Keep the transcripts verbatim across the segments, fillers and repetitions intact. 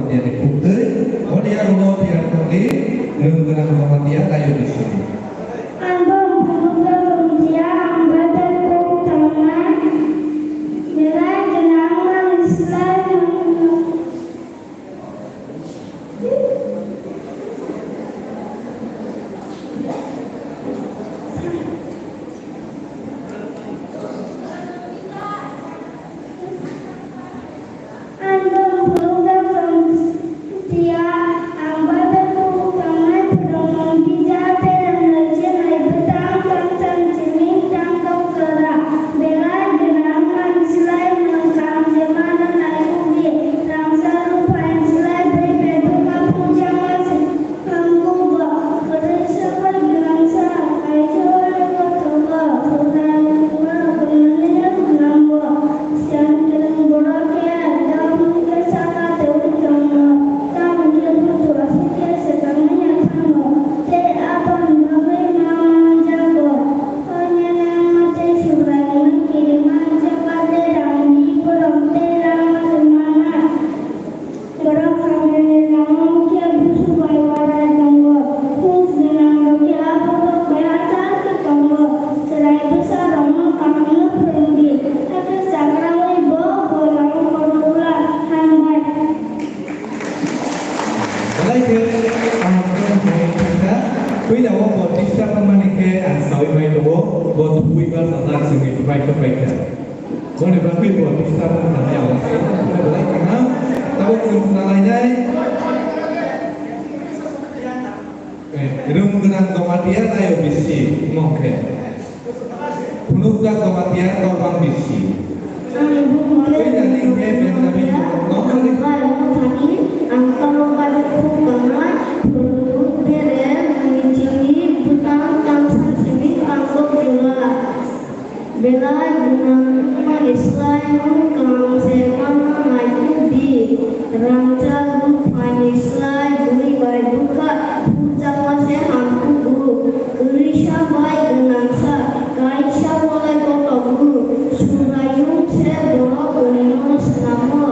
Ani khuktwi, oni yagulo phiya thangdi, rwng gwnang Jamatia Rayo Bisini. Ang bo bubugo rwngya, ang bo bai kok tangnai, belai gwnang mang slai nang. Ang bo bubugo rwngya, ang bo bai kok tangnai, phwrwngmung bija tei rwngmung chenai bwtang tang tang chiming tang tong kara. Belai gwnang mang slai nwng kam je mano nai kukdi, rangchak ruphaini slai bai beduma phunjama se. Ang kugo, kwrwi sabai gwnangsa, kaisa wari kothoma, khwnai wngma gwnangni gwnango. Siyan kwrwng borok khe, tamni khe saka twi tongo, tamni khe buchuk aswk khe swkangni ya thango, tei aboni bagwi ma manjago. Hwnwi wngma tei Subraiyungni kirimani jeba tei rangni borok tei lama se manna. Borok hamyani lama khe busu bai uarai tongo. Hus gwnang rok khe abono bai achar khe tongo. Chwrai bwsa rokno kaham no phwrwng di. Hakhe chakraui bo bo lama kotor wla. Hambai. Belai khe ang phone hwnwi thangkha. Puila o bo disturb wngmani khe ang saui mai tongo. Bo thubui ba sajak simi phai khe phai kha. Boni bagwi bo disturb wng thangya o. Belai kheno tabuk chwng chalainai. Eh, rwng gwnang Jamatia Rayo Bisi wngkhe. Phunukjak Jamatia Dorbang Bisi. Tei nani khe Benjamin Dorbang Bisi. Ang tamo bai khuk tongnai, phunuk bere, nini chini bwtang tangsa simi tangkok jora. Belai gwnang wngmani slai nwng kaham se manna naikhuk di. Rangchak ruphaini slai bwrwi bai bwkha phunjakma se ham kugo. Kwrwisa bai gwnangsa, kaisa walai kotogo. Subraiyung se borok kwrwino snamo.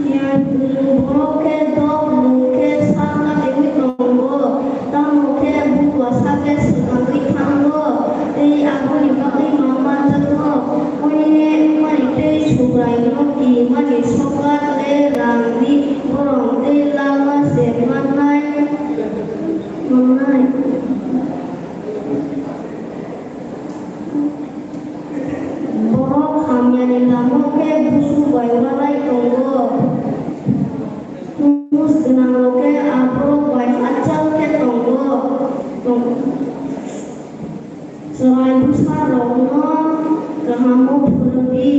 Yang borok khe dok mung khe sa katigwi tongo, tamo khe bukuasa khe swkangwi thango, tei aboni bagwi ma manjakno. Oini wngmani tei Subraiyungno kirimani sokat tei rangni borok tei lama se mannai, mannai. Borok hamyani lama khe busu bai walai tongo. Hus gwnangrok khe aborok bai achal khe tongo. Chwrai bwsarokno kaham phwrwng di,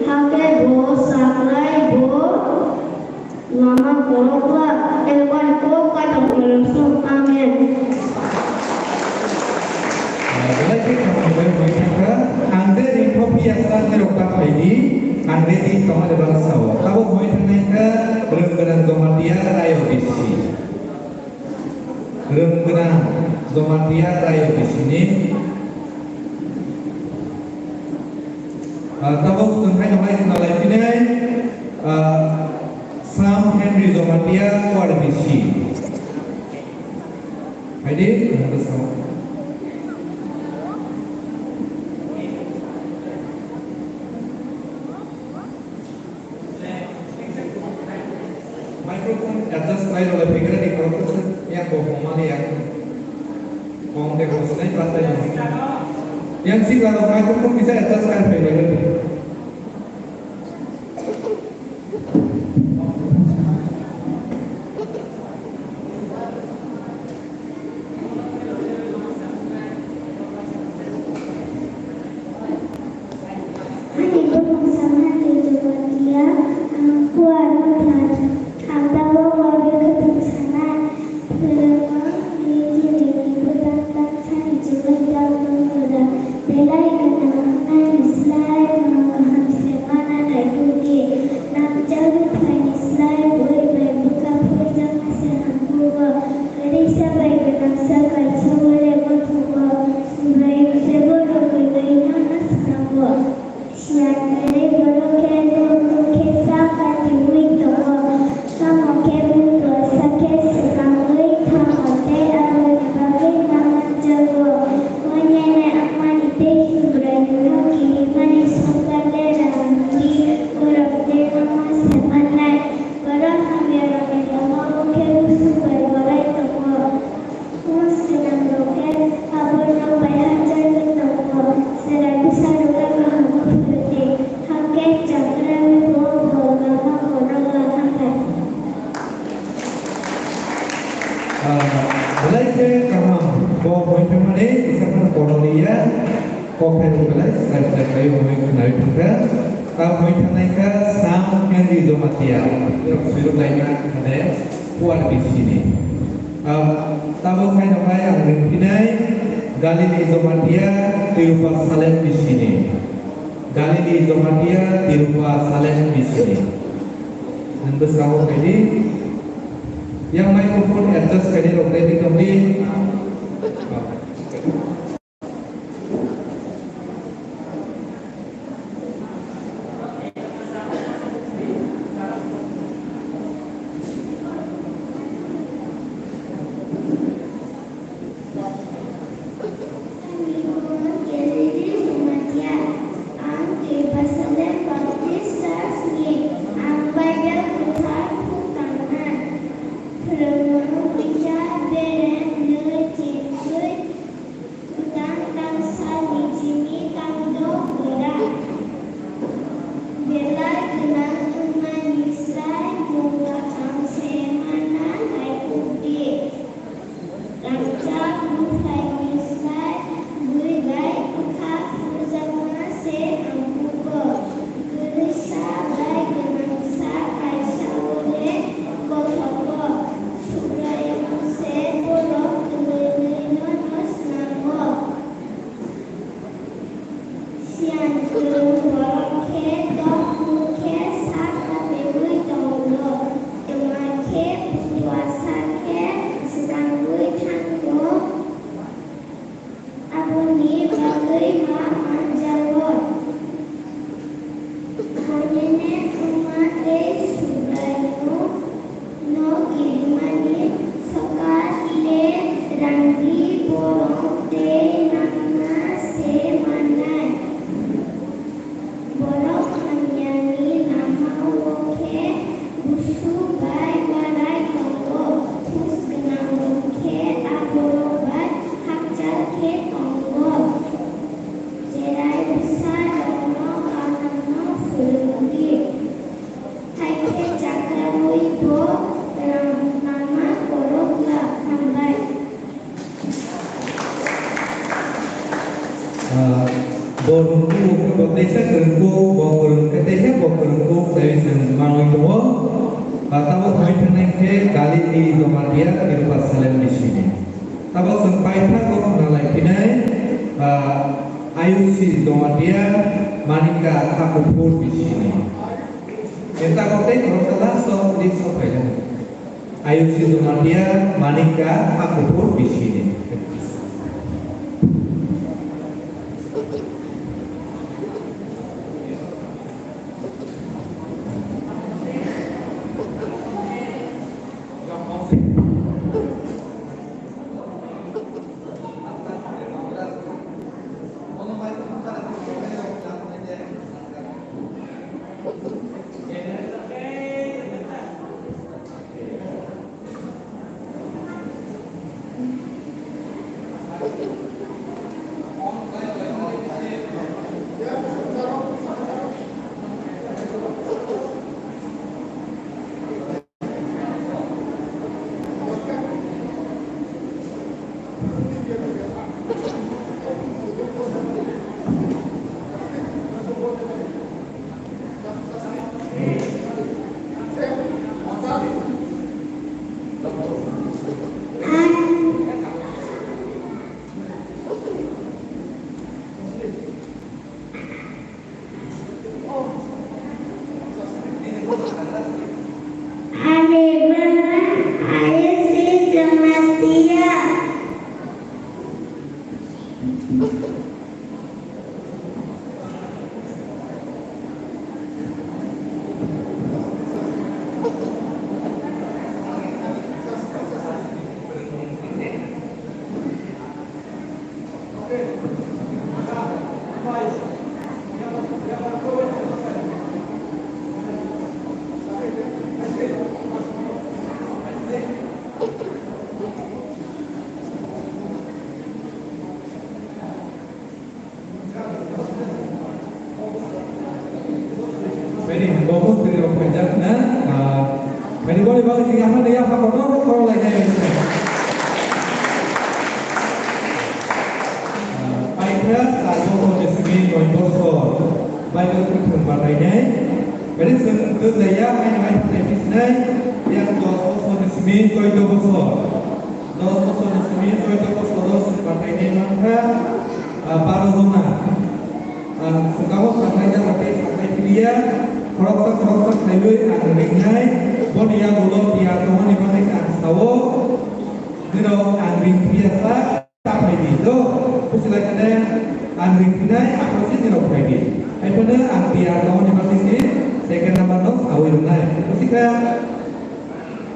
hakhe bo chakrai bo lama khoroksa, tei uani kok kaitor Amen. Belai khe kaham bai hoi thangkha. Ang je ringkho phiya sa nirok ta phaidi, ang ready tongma de bang sao. Tabuk hoi thangnai kha rwng gwnang Jamatia Rayo Bisi. Rwng gwnang Jamatia Rayo Bisini. Ah, tabuk chwng haino hai khna lai phinai, ah, Sam Henry Jamatia Kuar Bisi. Haidi, nangkhe Sam. Microphone adjust khlai rwlai phaikhe ni borok khe yang bo hongmani yang kong de kong sinai patai yang si ba microphone kisa adjust khlai phaikhe ni. Ani bumung sama Tejo Batia, ang kuar muthat, ang tabok wabi khatung sana, phwrwngno ni chini ni bwtang tang sani chumui tang tong kwda, belai gwnang ani slai. Ah, belai khe kaham, bo hoi thangmani kisa phano kono liya, kok hai belai slai slai khlai hoi khwnai thangkha. Ta hoi thangnai kha Sam Henry Jamatia, borok swirwk laina hade kuar bisini. Ah, tabok haino hai ang ringphinai Galili Jamatia, Tirupa Salem bisini. Galili Jamatia, Tirupa Salem bisini. Nwng bwskango phaidi. Yang microphone adjust khaidi rok ready tongdi. Ang Jerusalem Baptist Church ni, ang Bible kwthar phutangna phwrwngmano kisa bere nwi chinsui kwtang tangsa ni chini tangdo gora. Belai gwnang wngmani slai mung kaham se mana naikhukdi. Rangchak bwthaini slai bwi bai bwkha phunukjakma se ang kugo. Kwrwisa bai gwnangsa kaisa o le kothogo. Subraiyung se borok kwrwino no snamo. Siyan kwrwng borok khe dophru khe sak kategwi tongo, twma khe butuasa khe swkangwi thango, aboni bagwi ma manjao. Hamene wngma tei Subraiyung no kirimani swkang le rangni borok tei nangma se mannai. Borok hamyani lama-o khe busu bai barai tongo, hus gwnang rok khe a borok bai hakchal khe tongo. Cherai bwsa rokno kaham no phwrwng di. Hai khe chakraui bo rang lama borok la hambai. Ah, bo rwngkuk bo teisa kwrwngkuk, bo kwrwng khe teisa bo kwrwngkuk, tei chwng manwi tongo. Ah, tabuk hoi thangnai khe Galili Jamatia Jerusalem bisini. Tabuk chwng paithago khna lai phinai, ah, I U C Jamatia Manika Thakuphur bisini. Tabuk tei khoroksa last o list o phainai. I U C Jamatia Manika Thakuphur bisini. Ani bana ayo si kematian. Bini bo bo twi rok phaijak na, ah, bini boni bagwi twi yaphar ya, yaphar kotor kotor lai khe. Bible kwthwng batainai. Bini chwng twlaiya haino hai phatai phisnai, yang dos bosorni simi choido bosor. Dos bosorni simi choido bosoro chwng batainai mankha, ah, baro jona. Ang swkamo saknai jagate saknai phiya, khoroksa khoroksa khaiwi ang ringnai, boni yagulo tiyar tongmani bagwi ang sao, norok ang ring phiya sa. Ta phaidi do, kuchilai kane ang ring phinai, aphuru se nirok phaidi. Haiphano ang tiyar tongmani bagwi se second number no sawi rwnai. Kuchika,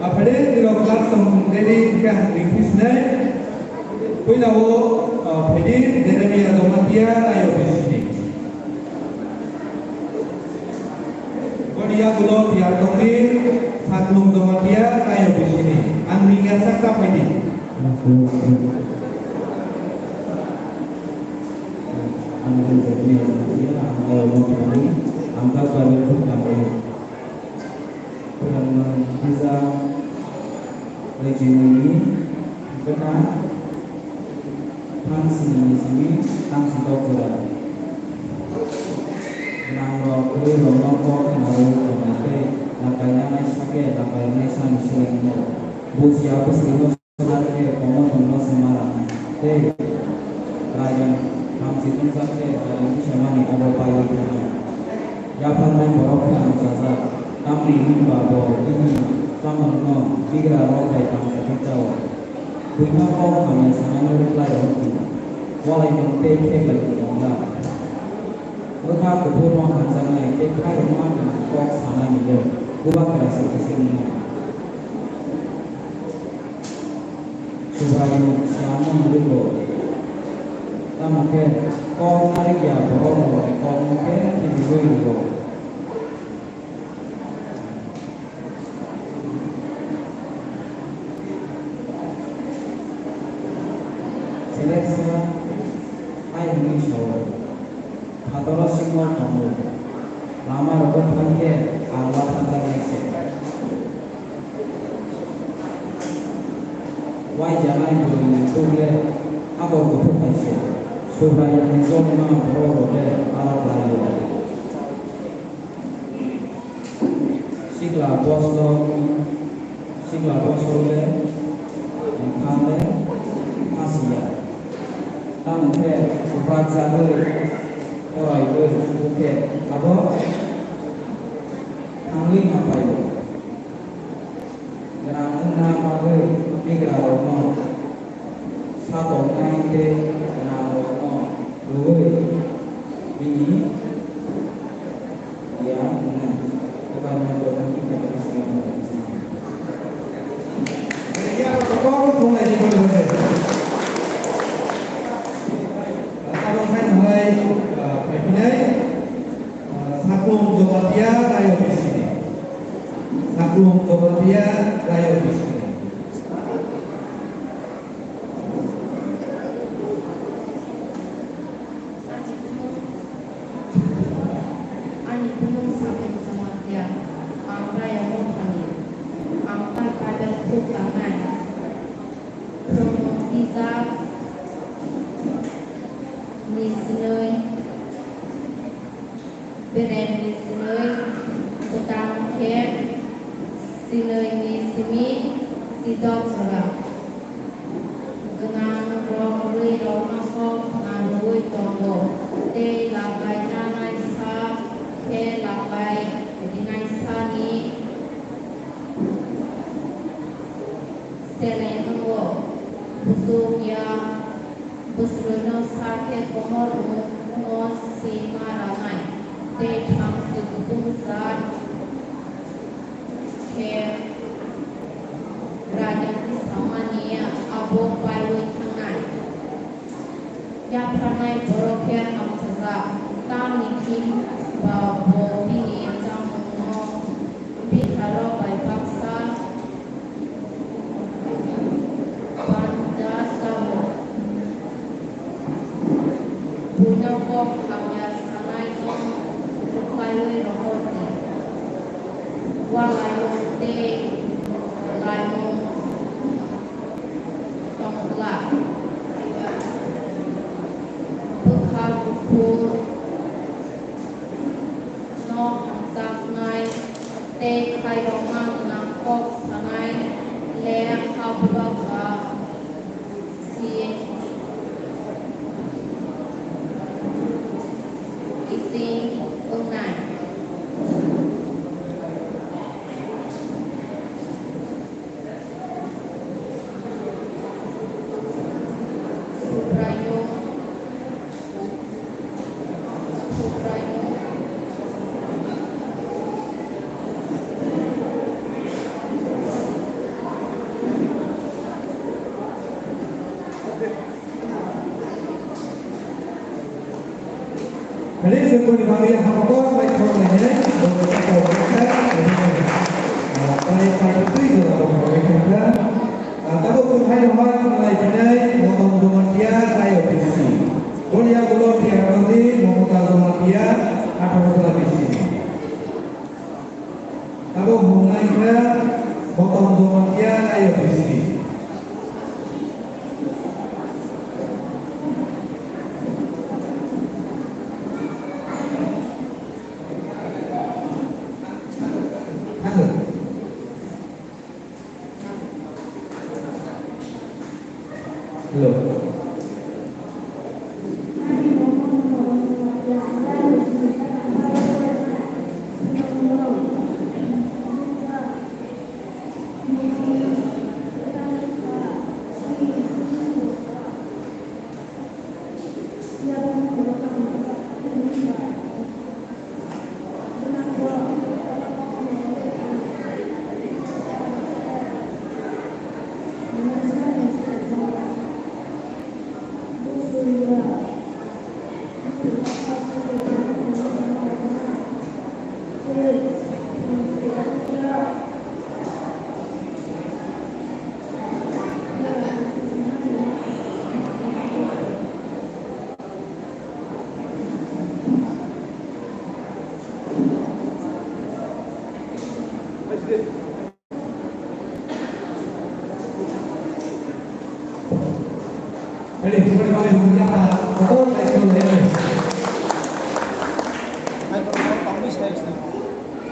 aphuru nirok class tong ready khe ang ring phinai. Puila o, ah, phaidi Jeremiah Jamatia Rayo bisini. Boni yagulo tiyar tongdi, saklung Jamatia Rayo bisini. Ang ringya sak ta phaidi. Ang ringya sak ta phaidi. Ang ringya sak ta phaidi. Kwrwngmung kisa rwchimungni gana thangsini simi tangsi kok jora. Nangrok kwrwirokno kok khnaui tongna tei lakainani sakhe lakainai sani selengno bujiya bwswino. Swnam khe komormungno sima rwna tei raidang hamsi tungsa khe raidang tisamani abo paiwi thangna. Yapharnai borok khe amchajak, tamni hwnba bo bini chamungno bigrarok bai tangsa khe chao. Buino kok hamya sanani rwkhlai rok di, walaimung tei kheklai di wnglak. Bwkha kuphurno hamjaknai tei khairokma kok sanani le bubagra se kisa wngo. Subraiyung siyamo nugwi bo. Tamo khe kok narwkya borok rokni kokno khe khibiui rwo. Seleksa hai hwnwi sao. Phataro singmo tongo. Lama rogo thang khe ang watha jaknai se. Wai janai bwrwini tuk le abor kuthuk hai se. Subraiyungni jotma borok rok le aro khlai-o. Sikla bosor, sikla bosor le, bwkha le, hasiya. Tamo khe kwbrak jagwi, toraiwi, bukhe abo thangwi ma pai-o. Gwnang wngna bagwi bigrarokno Satok nai tei gwnangrokno rwui bini ya wngnai. Kwbangma borokni kisa kisa swnam rok. Abo khainwi, ah, phaiphinai, ah, Saklung Jamatia Rayo Bisini. Saklung Jamatia Rayo Bisini. Ani bumung Saklung Jamatia, ang Rayo Mothani, ang tai Bible thuk tangnai. Khoroknwi twijak ni swnwi. Berenni swnwi kwtal khe swinini simi sidok jora. Gwnangrok rwirokno kok khna rwui tongo, tei lapainani sak khe lapai rinaisani seleng wngo. Buchuk ya bwswrwino sa khe komor wng-, wngno si ma ranai, tei thamchi kutung sa khe raida tisamani abo paiwi thangnai. Yapharnai borok khe hamchajak, tamni hwn ba bo bini chamungno bwkharok bai baksa Panda tamo. Buino kok hamya sanai no rwkhlaiwi rohor di. Walaimung tei laimung tongkla. Bwkha bukhuk. Boni bagwi hamkok bai khoroknai hinwi bo khe kok khe, ah, pai pai twi jora bo khoroknai khe kha. Ah, tabuk chwng hai rok hai khoroknai hinwi Moton Jamatia, K I O T C. Boni yagulo Priya Gandhi, Mamata Jamatia, atharo jora bisi. Tabuk mwnai khe Moton Jamatia, K I O T C. Hello.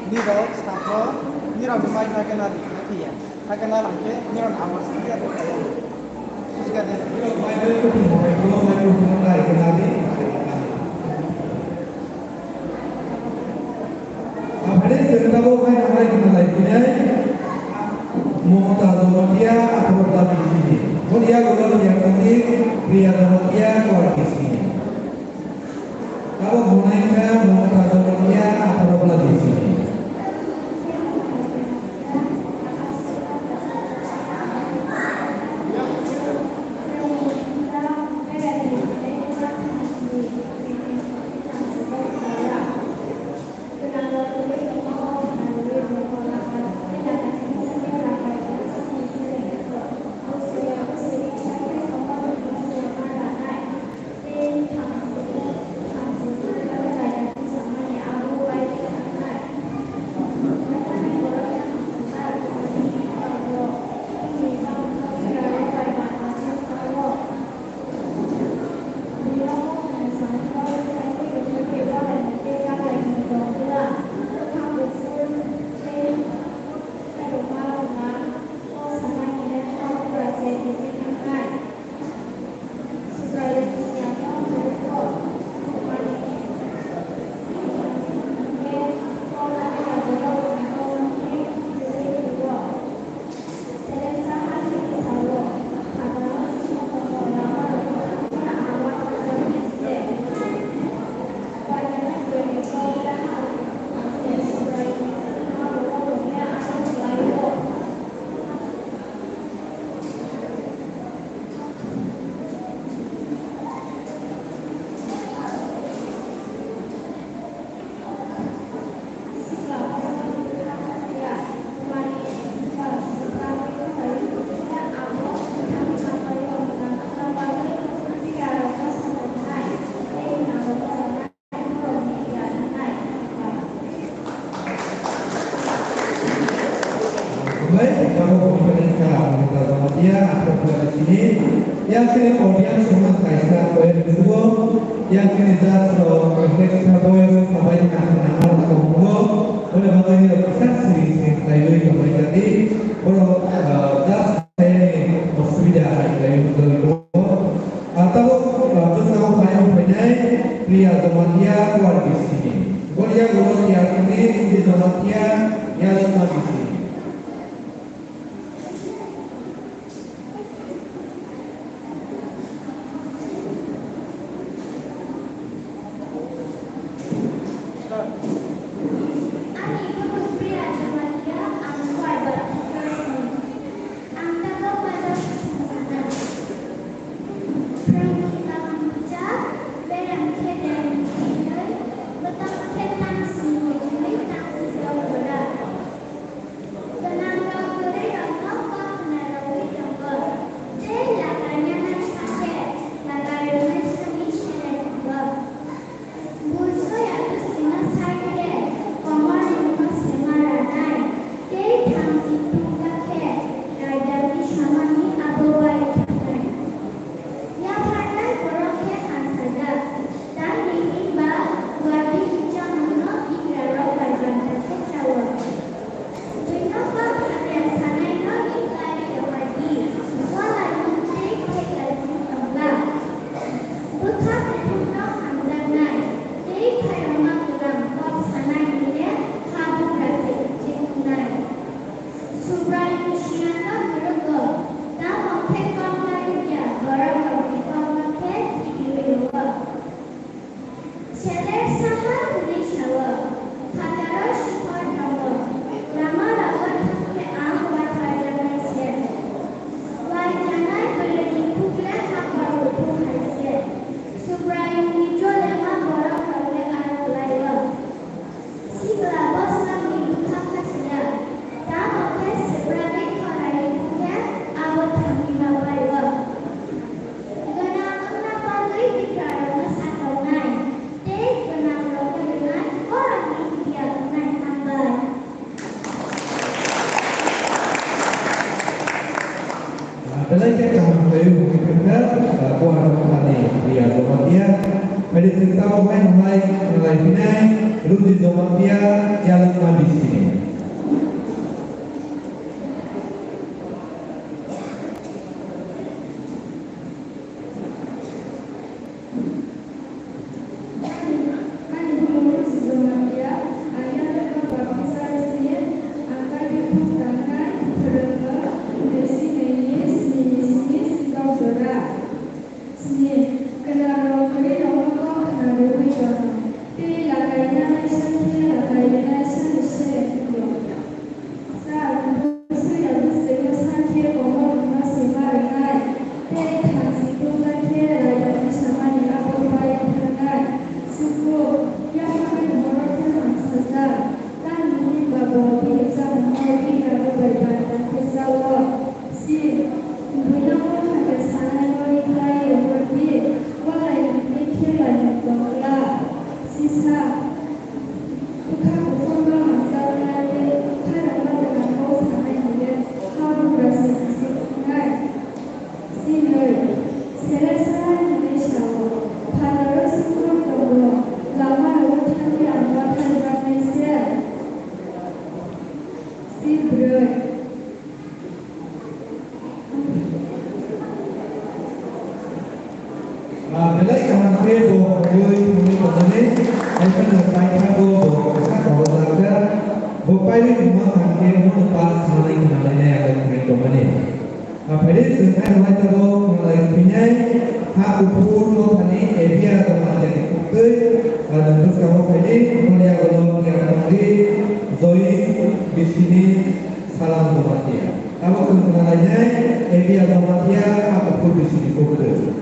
Nirok, sapro, nirok ni mai na kena di, na kya. Hakhe na lang khe, nirok ni awaaz clear khe kaya. Bujiga de? Aphane chwng tabuk hai hai khna lai phinai, Mamata Jamatia, atharo ta bisi ni. Boni yagulo Priya Gandhi, Priya Jamatia, K I O T C. Tabuk hwnai kha Mamata Jamatia, atharo ta bisi ni. Bai, tabuk bini kha Mamata Jamatia, atharo ta bisi ni. Yang kini audience rok kaisa koi rwgo. Yang kini judge rok kaisa koi sabai kha na ma rok tongo. Bole bagwi rok kisa siri siri khlaiwi tongmai jadi. Borok, ah, judge khlaini osubida hai khlaiwi tongwi tongo. Ah, tabuk, ah, bwskango phai wng phainai Priya Jamatia, K R B C ni. Boni yagulo Priya Jamatia, Yasna B C. Belai khe kaham khlaiwi buini thangkha, ah, Buhara Mothani Priya Jamatia. Phaidi chwng tabuk hai hwnlai, hwnlai phinai Ruji Jamatia, Yalwngma bisini. Ani bumung Ruji Jamatia, ang Yalwngma Baptist R S ni, ang Bible book tangnai, phrwngno, Besi nini, sini sini, sikok jora. Sini, kwnakrok kwrwirokno kok khna rwui tono, tei lagainai sakhe lagainai sani se rwkho. Sir, bwswirok bwswkno sakhe komorokno sima rwnai, tei thanchi tungjakhe raidangni samani abo bai thangnai. Suku, yapharmani borok khe hamsajak, tamni hwnba bo bini chamungno bini abo bai banta khe chao. Sir, buino o phaikha sanai no reply rwdi, walai ni tei khe laimung tong glak. Sisa, bwkha kuphurno hamjaknai tei bwkha rwngma gwnang kok sanai hwnwi habugra se hamsik wngnai. Sinwi, sere sanai hwnwi sao, phataro sukuk tongo, lama rwui thangwi ang bathai baknai se. Sibrwi. Ah, belai kaham khe bo hwnwi hwnwi tongnani, hai phano paithago bo kwthar khorokjakya, bo pairwi tongma kaham khe bono pass sanai hwnwi nai abo hwnwi tongmani. Ah, phaidi chwng hai hwnwi tabuk hwnlai phinai, ha kuphur mothani Abia Jamatia ni koktwi, ah, nwng bwskango phaidi, boni yago no Priya Tongri, Joy bisini, Salam Jamatia. Abo chwng khna lainai, Abia Jamatia, ha kuphur bisini koktwi.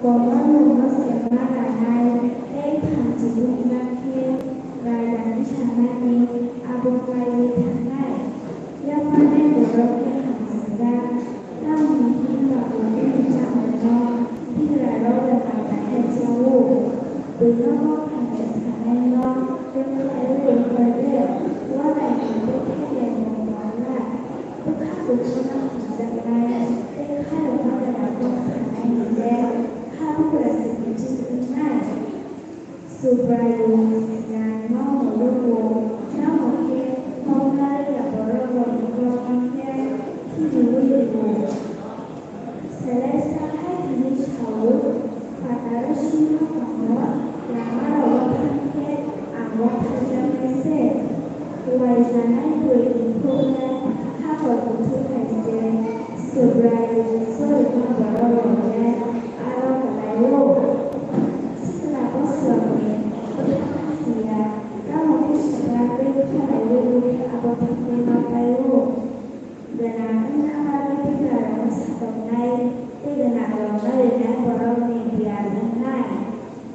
Komorno se ma ranai tei thanchi tungjakhe raidangni sanani abo kaiwi thangnai. Uaijanai bwrwi ni phuknai hakor kuthuk hai se Subrai sorikma borok rok le aro kwlai-o. Sikla bosrok ni bwthang si ya, tamo khe sikla tei khalaiwi abo thangwi ma pai-o. Gwnang wngna bagwi tiprarokno satoknai tei gwnangrokno rinai borokni biyar wngnai.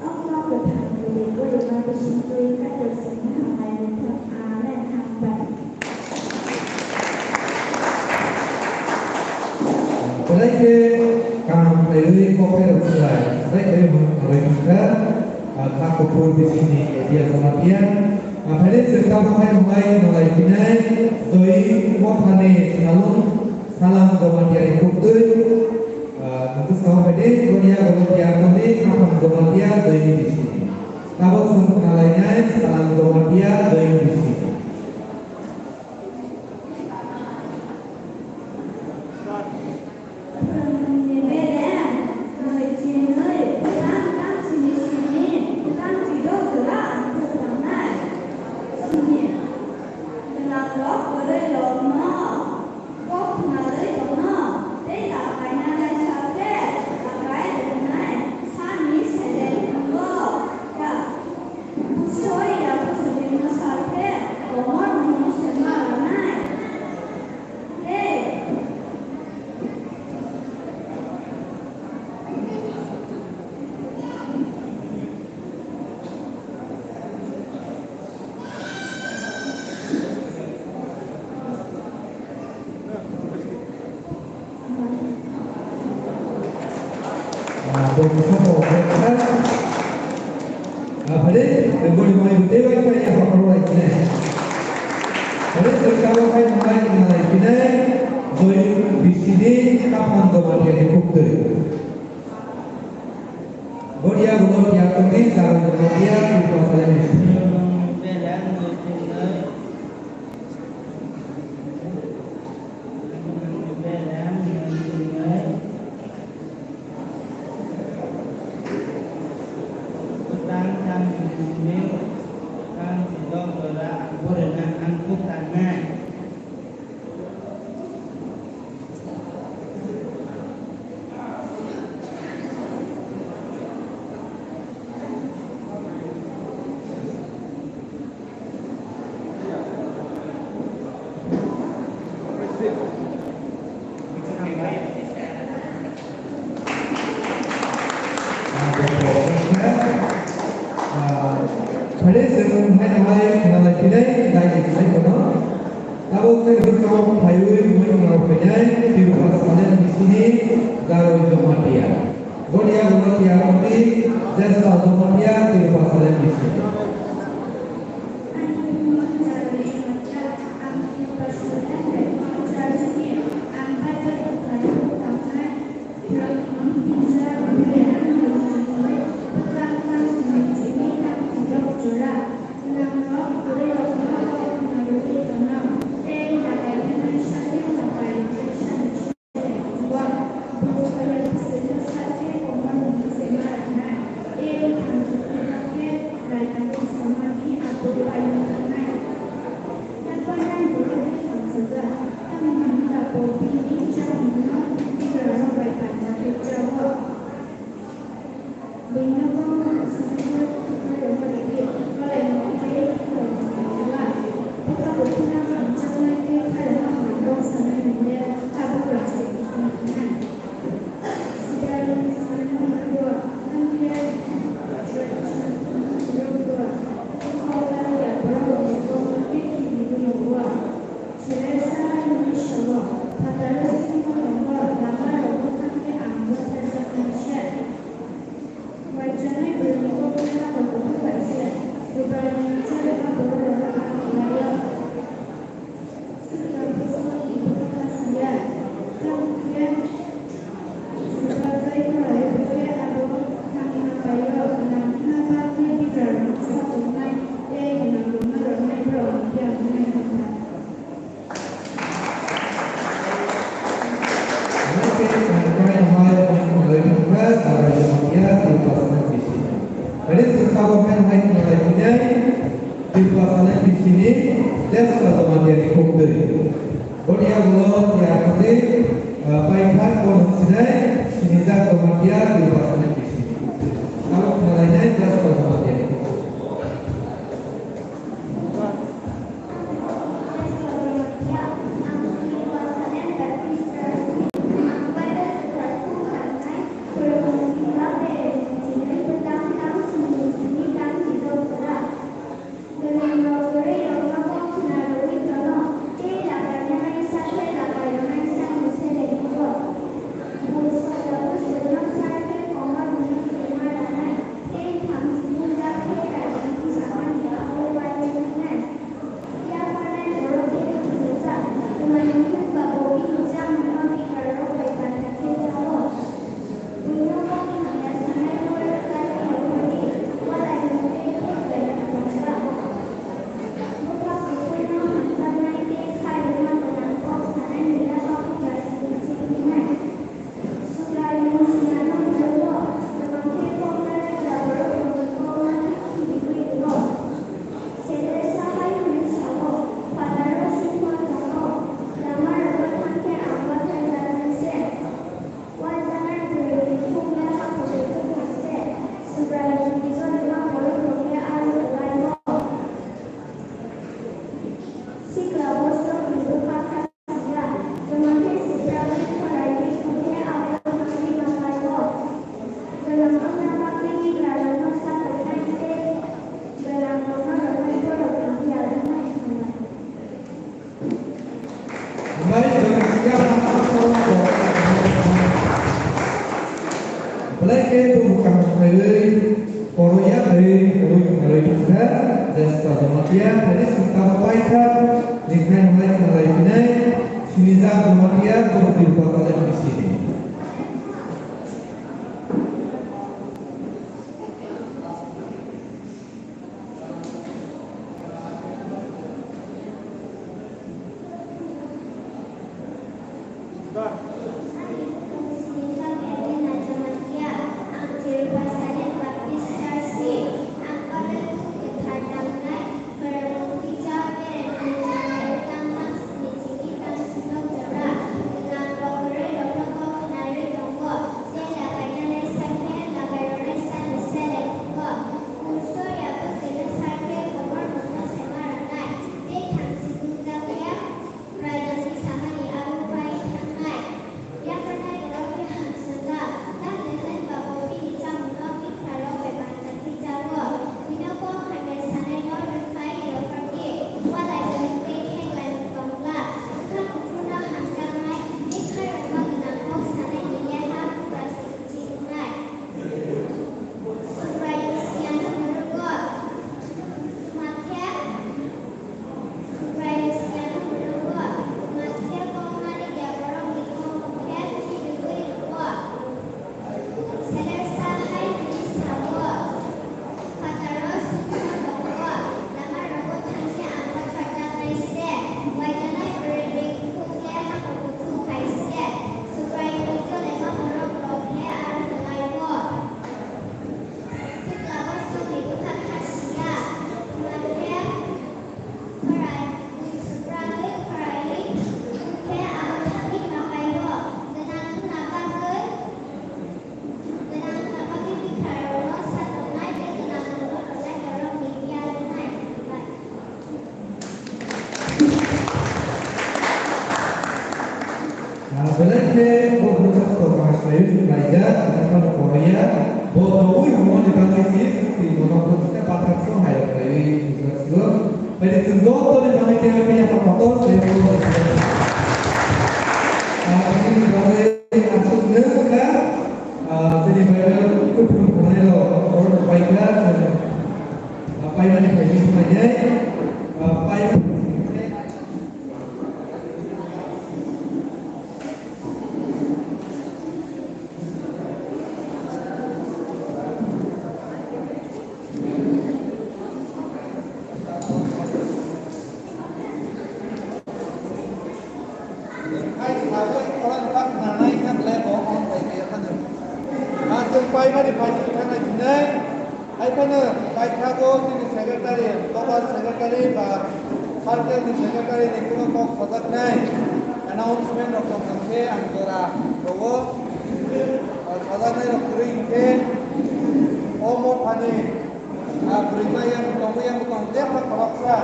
O kok kwthang bwrwi goriba bisingtwi Kaitor chwngno hambai rwthwng. Amen. Hambai. Belai khe kaham khlaiwi kok phai rw khlai, belai khe hwn khlai kha, ah, kha kuphur bisingni media Jamatia. Ah, phai chwng tabuk khai wngnai nalai phinai, Joi Mothani salung salam Jamatia ni kuktwi, ah, nungkhe sao phai di, Jamatia Jamatia tongdi, khaphang Jamatia Joi ni bisingni. Tabuk chwng khna lainai salam Jamatia Joi ni bisingni. Kok khna rwui tongno, tei takai nanai sa khe takai rwnai sani seleng wngo. Ya, buso ya buso bini sa khe komor ni se ma rwnai. Tei Ah, bo kisa bo kisa. Ah, phale, boni mai tei bai bai ya hakor bai kine. Phale, tei kabo kai mai nai kine, boi bisini kapan do bai ya kuktwi. Boria bono tiya kuni, karo bono tiya, kupa salai ni. Phale chwng haino hai khna lai phinai, dai ni sai kono. Tabuk tei bwskango phaiwi bumung rok phainai, Tirupa Salem bisini Garoi Jamatia. Boria bono tiya kuni, Jesa Jamatia, Tirupa Salem bisini. Jesa Jamatia ni kok twi. Boni yagulo tiyar khatwi, ah, paithak kon hwnsinai sinijak Jamatia Durga Sani bisi. Abo khwlainai Jesa Jamatia ni kok. Belai khe buphang khlaiwi, koroya bai, koroya bai thangkha, Jesa Jamatia, hai singtamo paikha, niknai hamlai khanglai phinai, sinijak Jamatia, borok Tirupa College ni sini. Ah, belai khe bo bwswk tongma khlaiwi laijak, ani phano koroya, bo tongwi hwnmani bagwi si, si bono bwswk pathak song hai khlaiwi rijak sio. Bai chwng joto ni bagwi tei bai yapha kotor khlaiwi bo. Ah, bini bagwi aswk nung kha, ah, bini bagwi kuphur khwnai rok, oro paikha, ah, paimani phaini khlainai, ah, pai Hai phano paikha go chini secretary, local secretary ba Circle ni secretary ni kuno kok sajaknai announcement rok tong khe ang jora rogo. Sajaknai rok kwrwi hinkhe o mothani, ah, bwrwima yang tongo, yang tong jesa khoroksa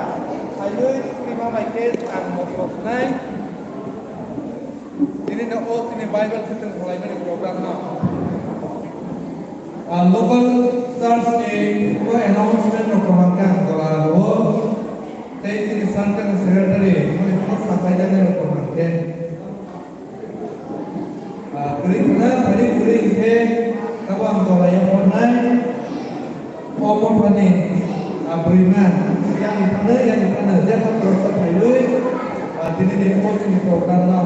phaiwi kwrwima bai khe ang mothognai. Tini no o tini Bible khwtwng khwlaimani program no. Ah, local church ni o announcement rok kwbang khe ang jora rogo. Tei chini circle ni secretary, mani phano sapai jani rok kwbang khe. Ah, kwrwi khna, thani kwrwi khe, tabo ang jora yang honnai. O mothani, ah, bwrwima, yang phano, yang phano, jesa khoroksa phaiwi, ah, tini ni o chini program no.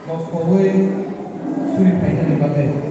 Moskhogwi suri phainani bagwi.